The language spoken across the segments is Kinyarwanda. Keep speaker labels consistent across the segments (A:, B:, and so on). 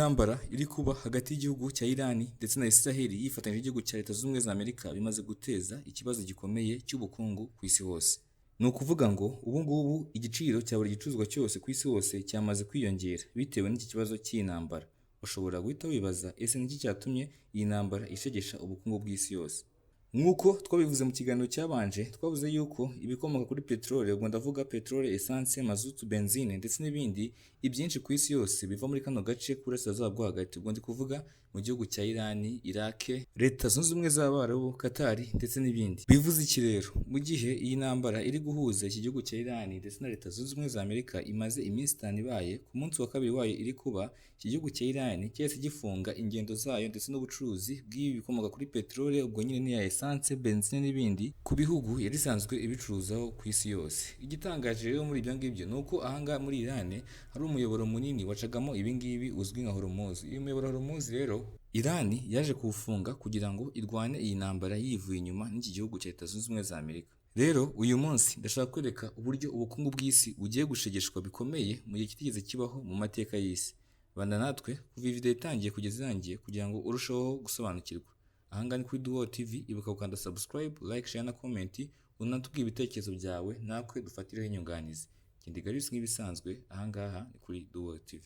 A: Intambara iri kuba hagati y'igihugu cya Iran ndetse na Israel yifatanyije n'igihugu cya Leta Zunze Ubumwe za Amerika bimaze guteza ikibazo gikomeye cy'ubukungu ku isi hose. Ni ukuvuga ngo ubu ngubu igiciro cya buri gicuruzwa cyose ku isi hose cyamaze kwiyongera bitewe n'iki kibazo cy'iyi ntambara. Ushobora guhita wibaza: ese ni iki cyatumye iyi ntambara ishegesha ubukungu bw'isi yose? Nk'uko twabivuze mu kiganiro cyabanje, twavuze yuko ibikomoka kuri peteroli, ubwo ndavuga peteroli, essence, mazutu, benzine ndetse n'ibindi, ibyinshi ku isi yose biva muri kano gace k'Uburasirazuba bwo Hagati. Ubwo ndi kuvuga mu gihugu cya Iran, Iraq, Leta Zunze Ubumwe z'Abarabu, Qatar ndetse n'ibindi. Bivuze iki rero? Mu gihe iyi ntambara iri guhuza iki gihugu cya Iran ndetse na Leta Zunze Ubumwe za Amerika imaze iminsi 5 ibaye, ku munsi wa kabiri wayo iri kuba, iki gihugu cya Iran cyahise gifunga ingendo zayo ndetse n'ubucuruzi bw'ibi bikomoka kuri peteroli, ubwo nyine ni ya essence, benzine n'ibindi, ku bihugu yari isanzwe ibicuruzaho ku isi yose. Igitangaje rero muri ibyo ngibyo ni uko ahangaha muri Iran hari umuyoboro munini wacagamo ibingibi uzwi nka Hormuz. Uyu muyoboro Hormuz rero Iran yaje kuwufunga kugira ngo irwane iyi ntambara yivuye inyuma n'iki gihugu cya Leta Zunze Ubumwe za Amerika. Rero uyu munsi ndashaka kwereka uburyo ubukungu bw'isi bugiye gushegeshwa bikomeye mu gihe kitigeze kibaho mu mateka y'isi. Bana natwe kuva iyi video itangiye kugeza irangiye kugira ngo urusheho gusobanukirwa. Ahangaha ni kuri Duo TV, ibuka gukanda subscribe, like, share na comment, unatubwire ibitekerezo byawe natwe dufatireho inyunganizi. Ndi Garius nk'ibisanzwe, ahangaha ni kuri Duo TV.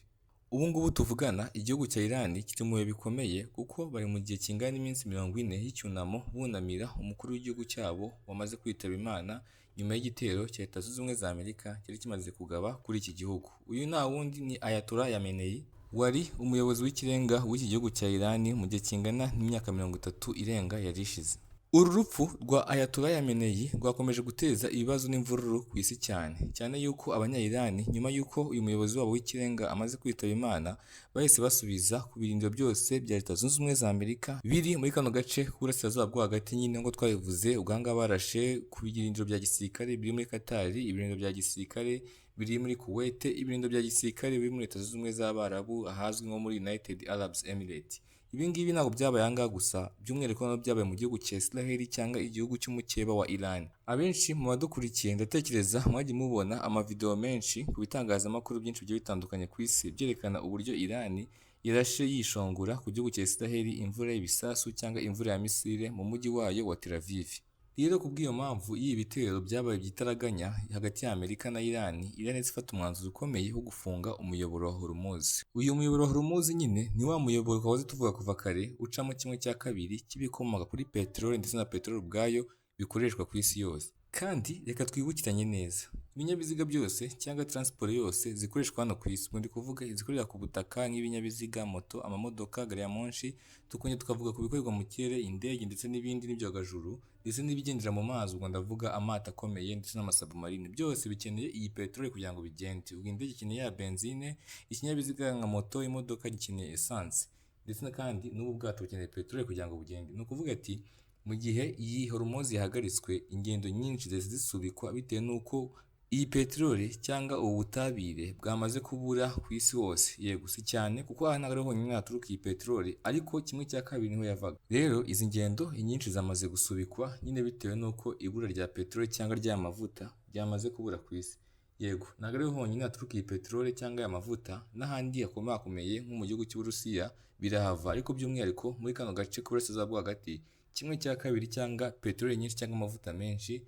A: Ubu ngubu tuvugana, igihugu cya Iran kiri mu bihe bikomeye kuko bari mu gihe kingana n'iminsi 40 y'icyunamo bunamira umukuru w'igihugu cyabo wamaze kwitaba Imana nyuma y'igitero cya Leta Zunze Ubumwe za Amerika cyari kimaze kugaba kuri iki gihugu. Uyu nta wundi ni Ayatollah Khamenei, wari umuyobozi w'ikirenga w'iki gihugu cya Iran mu gihe kingana n'imyaka 30 irenga yari ishize. Uru rupfu rwa Ayatollah Khamenei rwakomeje guteza ibibazo n'imvururu ku isi, cyane cyane yuko Abanya-Iran, nyuma y'uko uyu muyobozi wabo w'ikirenga amaze kwitaba Imana, bahise basubiza ku birindiro byose bya Leta Zunze Ubumwe za Amerika biri muri kano gace k'Uburasirazuba bwo Hagati. Nyine nk'uko twabivuze, ubwo ahangaha barashe ku birindiro bya gisirikare biri muri Qatar, ibirindiro bya gisirikare biri muri Kuwait, ibirindiro bya gisirikare biri muri Leta Zunze Ubumwe z'Abarabu ahazwi nko muri United Arab Emirates. Ibi ngibi ntabwo byabaye aha ngaha gusa, by'umwihariko ntabwo byabaye mu gihugu cya Israel cyangwa igihugu cy'umukeba wa Iran. Abenshi mu badukurikiye, ndatekereza mwagiye mubona amavideo menshi ku bitangazamakuru byinshi bigiye bitandukanye ku isi byerekana uburyo Iran irashe yishongora ku gihugu cya Israel imvura y'ibisasu cyangwa imvura ya misile mu mujyi wayo wa Tel Aviv. Rero kubw'iyo mpamvu y'ibi bitero byabaye igitaraganya hagati ya Amerika na Iran, Iran yahise ifata umwanzuro ukomeye wo gufunga umuyoboro wa Hormuz. Uyu muyoboro wa Hormuz nyine ni wa muyoboro twahoze tuvuga kuva kare, ucamo kimwe cya kabiri cy'ibikomoka kuri peteroli ndetse na peteroli ubwayo bikoreshwa ku isi yose. Kandi reka twibukiranye neza, ibinyabiziga byose cyangwa transport yose zikoreshwa hano ku isi, ubwo ndi kuvuga izikorera ku butaka nk'ibinyabiziga, moto, amamodoka, gari ya moshi, tukongera tukavuga ku bikorerwa mu kirere, indege ndetse n'ibindi n'ibyogajuru, ndetse n'ibigendera mu mazi, ubwo ndavuga amato akomeye ndetse n'amasubmarine, byose bikeneye iyi peteroli kugira ngo bigende. Ubwo indege ikeneye ya benzine, ikinyabiziga nka moto, imodoka gikeneye essence, ndetse kandi n'ubu bwato bukeneye peteroli kugira ngo bugende. Ni ukuvuga ati mu gihe iyi Hormuz yahagaritswe, ingendo nyinshi zahise zisubikwa bitewe n'uko iyi peteroli cyangwa ubu butabire bwamaze kubura ku isi hose. Yego si cyane kuko aha ntabwo ari honyine haturuka iyi peteroli, ariko kimwe cya kabiri niho yavaga. Rero izi ngendo inyinshi zamaze gusubikwa nyine bitewe n'uko ibura rya peteroli cyangwa ry'aya mavuta ryamaze kubura ku isi. Yego ntabwo ariho honyine haturuka iyi peteroli cyangwa aya mavuta, n'ahandi hakomakomeye nko mu gihugu cy'Uburusiya birahava, ariko by'umwihariko muri kano gace k'Uburasirazuba bwo Hagati, kimwe cya kabiri cyangwa peteroli nyinshi cyangwa amavuta menshi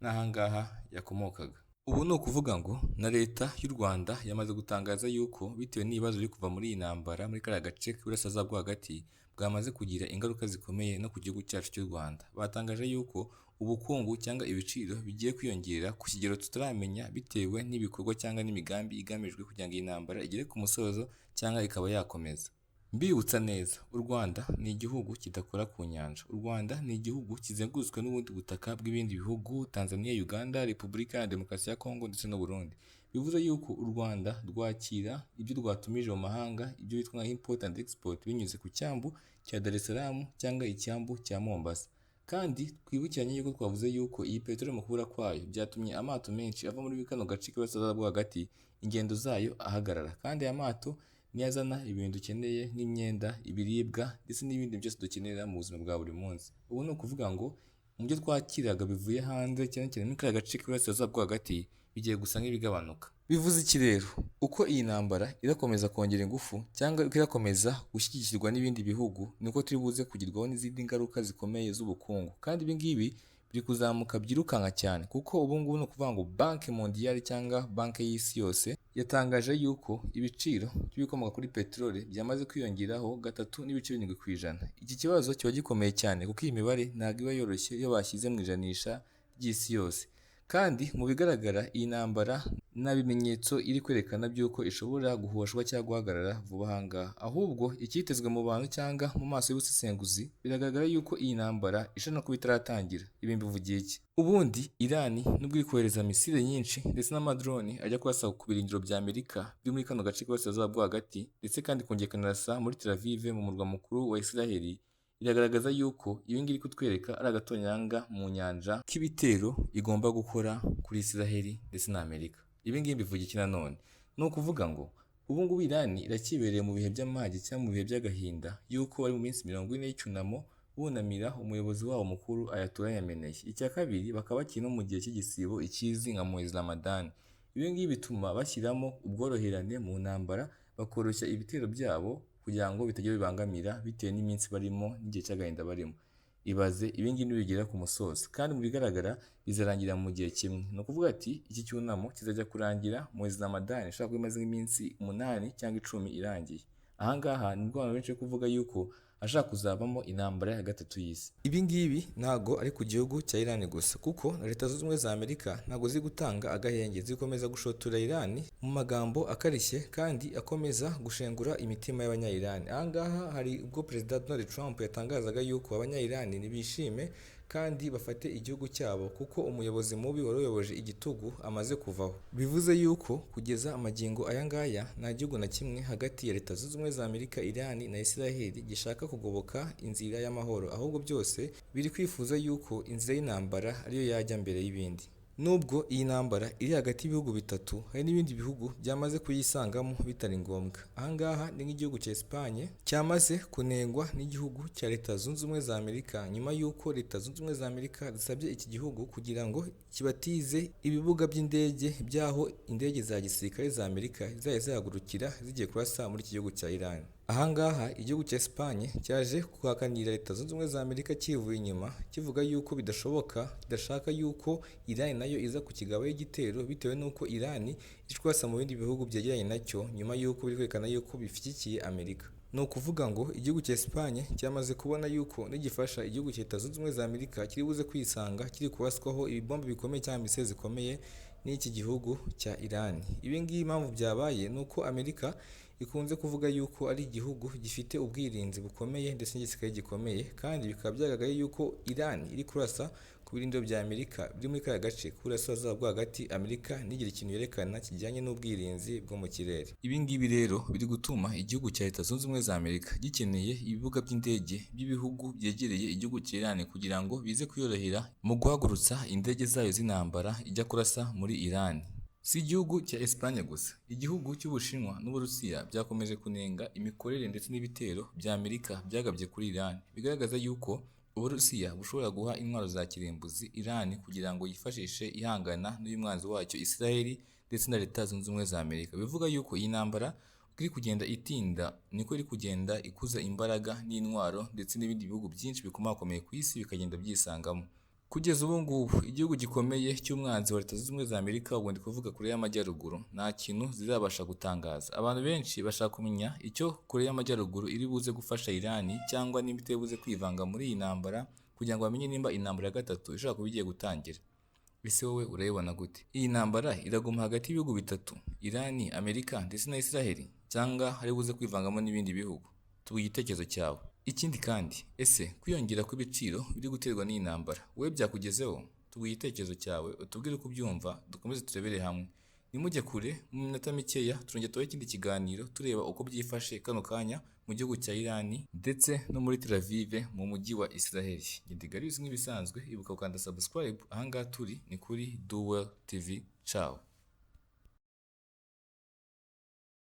A: n'ahangaha yakomokaga. Ubu ni ukuvuga ngo na Leta y'u Rwanda yamaze gutangaza yuko bitewe n'ibibazo biri kuva muri iyi ntambara muri kariya gace k'Iburasirazuba bwo Hagati bwamaze kugira ingaruka zikomeye no ku gihugu cyacu cy'u Rwanda. Batangaje yuko ubukungu cyangwa ibiciro bigiye kwiyongera ku kigero tutaramenya bitewe n'ibikorwa cyangwa n'imigambi igamijwe kugira ngo iyi ntambara igere ku musozo cyangwa ikaba yakomeza. Mbibutsa neza, u Rwanda ni igihugu kidakora ku nyanja. U Rwanda ni igihugu kizengurutswe n'ubundi butaka bw'ibindi bihugu: Tanzania, Uganda, Repubulika ya Demokarasi ya Kongo ndetse n'u Burundi. Bivuze yuko u Rwanda rwakira ibyo rwatumije mu mahanga, ibyo bitwa nka import and export, binyuze ku cyambu cya Dar es Salaam cyangwa icyambu cya Mombasa. Kandi twibukiranye yuko twavuze yuko iyi peteroli mu kubura kwayo byatumye amato menshi ava muri kano gace k'Iburasirazuba bwo Hagati ingendo zayo ahagarara. Kandi aya mato niyo azana ibintu dukeneye nk'imyenda, ibiribwa ndetse n'ibindi byose dukenera mu buzima bwa buri munsi. Ubu ni ukuvuga ngo mu byo twakiraga bivuye hanze, cyane cyane muri kariya gace k'Iburasirazuba bwo Hagati, bigiye gusa nk'ibigabanuka. Bivuze iki rero? Uko iyi ntambara irakomeza kongera ingufu cyangwa uko irakomeza gushyigikirwa n'ibindi bihugu, niko turi buze kugerwaho n'izindi ngaruka zikomeye z'ubukungu. Kandi ibi ngibi biri kuzamuka byirukanka cyane, kuko ubu ngubu ni ukuvuga ngo Banque Mondiale cyangwa banki y'isi yose yatangaje yuko ibiciro by'ibikomoka kuri peteroli byamaze kwiyongeraho 3.7%. Iki kibazo kiba gikomeye cyane kuko iyi mibare ntabwo iba yoroshye iyo bashyize mu ijanisha ry'isi yose. Kandi mu bigaragara iyi ntambara nta bimenyetso iri kwerekana by'uko ishobora guhoshwa cyangwa guhagarara vuba aha ngaha. Ahubwo icyitezwe mu bantu cyangwa mu maso y'ubusesenguzi, biragaragara yuko iyi ntambara ishobora no kuba itaratangira. Ibi mbivugiye iki? Ubundi Iran nubwo iri kohereza misile nyinshi ndetse n'amadrone ajya kurasa ku birindiro bya Amerika biri muri kano gace k'iburasirazuba bwo hagati, ndetse kandi kongera ikanarasa muri Tel Aviv mu murwa mukuru wa Israel, iragaragaza yuko ibi ngibi iri kutwereka ari agatonyanga mu nyanja k'ibitero igomba gukora kuri Israel ndetse na Amerika. Ibi ngibi mbivuga iki nanone? Ni ukuvuga ngo ubu ngubu Iran iracyibereye mu bihe by'amage cyangwa mu bihe by'agahinda yuko bari mu minsi 40 y'icyunamo bunamira umuyobozi wabo mukuru Ayatollah Khamenei. Icya kabiri, bakaba bakiri no mu gihe cy'igisibo ikizi nka mwezi Ramadan. Ibi ngibi bituma bashyiramo ubworoherane mu ntambara, bakoroshya ibitero byabo kugira ngo bitagira bibangamira bitewe n'iminsi barimo n'igihe cy'agahinda barimo. Ibaze ibi ngibi nibigera ku musozo, kandi mu bigaragara bizarangira mu gihe kimwe. Ni ukuvuga ati iki cyunamo kizajya kurangira mwezi Ramadan ishobora kuba imaze nk'iminsi 8 cyangwa 10 irangiye. Aha ngaha nibwo abantu benshi bari kuvuga yuko hashobora kuzabamo intambara ya gatatu y'isi. Ibi ngibi ntago ari ku gihugu cya Iran gusa, kuko na Leta Zunze Ubumwe za Amerika ntago ziri gutanga agahenge, zikomeza gushotora Iran mu magambo akarishye kandi akomeza gushengura imitima y'abanya-Iran. Aha ngaha hari ubwo Perezida Donald Trump yatangazaga yuko abanya-Iran nibishime kandi bafate igihugu cyabo kuko umuyobozi mubi wari uyoboje igitugu amaze kuvaho. Bivuze yuko kugeza amagingo aya ngaya nta gihugu na kimwe hagati ya Leta Zunze Ubumwe za Amerika, Iran na Israel gishaka kugoboka inzira y'amahoro, ahubwo byose biri kwifuza yuko inzira y'intambara ariyo yajya mbere y'ibindi. Nubwo iyi ntambara iri hagati y'ibihugu bitatu, hari n'ibindi bihugu byamaze kuyisangamo bitari ngombwa. Aha ngaha ni nk'igihugu cya Espagne cyamaze kunengwa n'igihugu cya Leta Zunze Ubumwe za Amerika nyuma y'uko Leta Zunze Ubumwe za Amerika zisabye iki gihugu kugira ngo kibatize ibibuga by'indege by'aho indege za gisirikare za Amerika zizajya zihagurukira zigiye kurasa muri iki gihugu cya Iran. Aha ngaha igihugu cya Espagne cyaje guhakanira Leta Zunze Ubumwe za Amerika kivuye inyuma, kivuga yuko bidashoboka, kidashaka yuko Iran nayo iza ku kigabaho igitero bitewe n'uko Iran iri kurasa mu bindi bihugu byegeranye nacyo nyuma y'uko biri kwerekana yuko bishyigikiye Amerika. Ni ukuvuga ngo igihugu cya Espagne cyamaze kubona yuko nigifasha igihugu cya Leta Zunze Ubumwe za Amerika kiri buze kwisanga kiri kuraswaho ibibombe bikomeye cyangwa misile zikomeye n'iki gihugu cya Iran. Ibi ngibi impamvu byabaye ni uko Amerika ikunze kuvuga yuko ari igihugu gifite ubwirinzi bukomeye ndetse n'igisirikare gikomeye, kandi bikaba byagaragaye yuko Iran iri kurasa ku birindiro bya Amerika biri muri kariya gace k'uburasirazuba bwo hagati, Amerika ntigire ikintu yerekana kijyanye n'ubwirinzi bwo mu kirere. Ibi ngibi rero biri gutuma igihugu cya Leta Zunze Ubumwe za Amerika gikeneye ibibuga by'indege by'ibihugu byegereye igihugu cya Iran kugira ngo bize kuyorohera mu guhagurutsa indege zayo z'intambara ijya kurasa muri Iran. Si igihugu cya Espagne gusa, igihugu cy'Ubushinwa n'Uburusiya byakomeje kunenga imikorere ndetse n'ibitero bya Amerika byagabye kuri Iran, bigaragaza yuko Uburusiya bushobora guha intwaro za kirimbuzi Iran kugira ngo yifashishe ihangana n'uyu mwanzi wacyo Israel ndetse na Leta Zunze Ubumwe za Amerika. Bivuga yuko iyi ntambara uko iri kugenda itinda niko iri kugenda ikuza imbaraga n'intwaro ndetse n'ibindi bihugu byinshi bikomakomeye ku isi bikagenda byisangamo. Kugeza ubu ngubu igihugu gikomeye cy'umwanzi wa Leta Zunze Ubumwe za Amerika, ubwo ndi kuvuga Koreya y'Amajyaruguru, nta kintu zizabasha gutangaza. Abantu benshi bashaka kumenya icyo Koreya y'Amajyaruguru iri buze gufasha Iran cyangwa nimba itari buze kwivanga muri iyi ntambara kugira ngo bamenye nimba intambara ya gatatu ishobora kuba igiye gutangira. Ese wowe urayibona gute? Iyi ntambara iraguma hagati y'ibihugu bitatu, Iran, Amerika ndetse na Israel, cyangwa hari buze kwivangamo n'ibindi bihugu? Tubuye igitekerezo cyawe. Ikindi kandi, ese kwiyongera kw'ibiciro biri guterwa n'iyi ntambara wowe byakugezeho? Tuguhe igitekerezo cyawe, utubwire uko ubyumva, dukomeze turebere hamwe. Nimujye kure, mu minota mikeya turongera tubahe ikindi kiganiro tureba uko byifashe kano kanya mu gihugu cya Iran ndetse no muri Tel Aviv mu mujyi wa Israel. Njye Garius nk'ibisanzwe, ibuka gukanda subscribe, aha ngaha turi ni kuri Duel TV. Ciao.